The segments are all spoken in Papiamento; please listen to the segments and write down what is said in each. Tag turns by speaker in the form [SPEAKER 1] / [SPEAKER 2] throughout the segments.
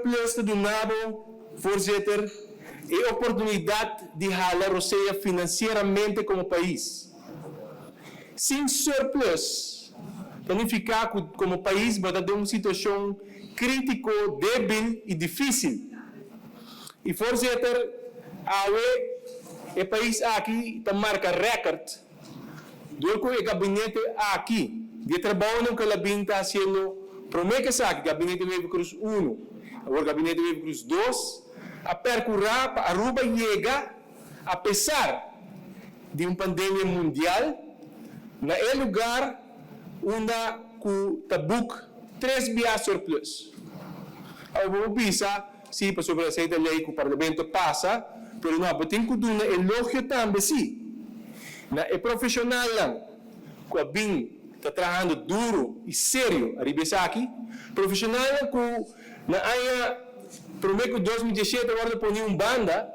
[SPEAKER 1] Surplus ta duna bo, voorzitter, e oportunidad di hala rosea financieramente como pais. Sin surplus, ta nifica cu como pais bo ta den un situacion critico, debil y dificil. Y voorzitter, awe e pais aki ta marca record door cu e gabinete aki, di e trabounan cu el a bin ta haciendo prome cu esaki, Gabinete Wever-Croes uno, awor Gabinete Wever-Croes dos, a percura pa Aruba yega, a pesar di un pandemia mundial, na e lugar unda cu ta boek tres bia surplus. Awor bo por bisa, si, pasobra esey ta ley cu Parlamento pasa, pero no, bo tin cu duna elogio tambe si na e profesionalnan cu a bin ta trahando duro y serio ariba esaki, profesionalnan cu na aña prome cu 2017 a wordo poni un banda,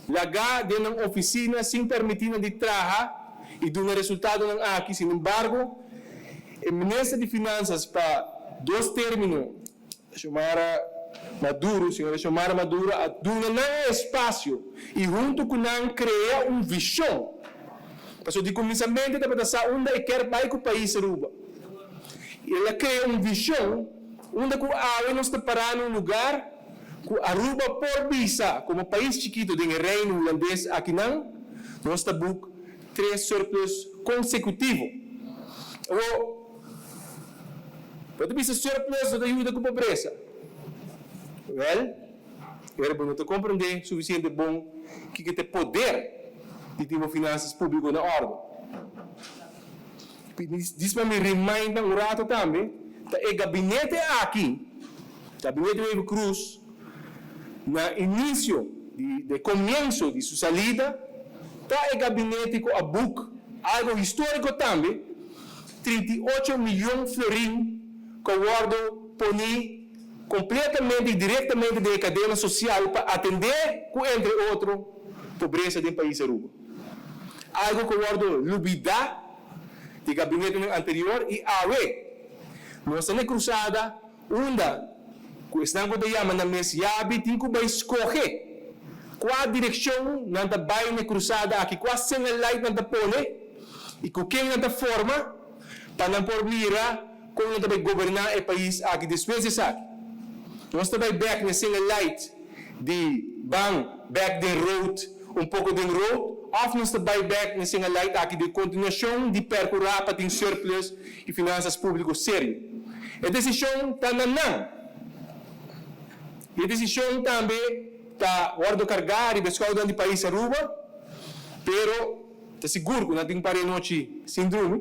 [SPEAKER 1] laga den nan oficina sin permiti nan di traha y duna resultadonan aki. Sinembargo, e minister di Finanzas pa dos termino, Xiomara Maduro, señora Xiomara Maduro a duna nan e espacio y hunto cu nan crea un vision. Pasobra di cuminsamente tabata sa unda e kier bay cu pais Aruba. Y el a crea un vision unda cu awe nos ta para na un lugar cu Aruba por bisa como pais chikito den e Reino Hulandes akinan, nos ta boek tres surplus consecutivo. Awor, bo ta bisa surplus no ta yuda cu pobresa. Wel, pero bo no ta comprende suficiente bon kico ta e poder di tin bo finanzas publico na orde. Dis pa mi remind nan un rato tambe, ta e gabinete aki, Gabinete Wever Croes, na inicio di de comienzo di su salida, ta e gabinete cu a boek algo historico tambe, 38 miyon florin cu a wordo poni completamente y directamente den e cadena social pa atende cu entre otro pobresa den pais Aruba. Algo cu a wordo lubida di gabinetenan anterior y awe nos ta na e cruzada unda cu esnan cu ta yama nan mes yabi tin cu bay scoge cua direccion nan ta bay na e cruzada aki, cua señallight nan ta pone y cu ken nan ta forma pa nan por mira con nan ta bay goberna e pais aki despues di esaki. Nos ta bay bek na e señallight di ban bek den road un poco den road of nos ta bay bek na e señallight aki di continuacion di percura pa tin surplus y finanzas publico serio. E decision ta na nan. Y e decision tambe ta wordo carga riba e schoudernan di pais Aruba, pero ta sigur cu nan tin un par di anochi sin drumi.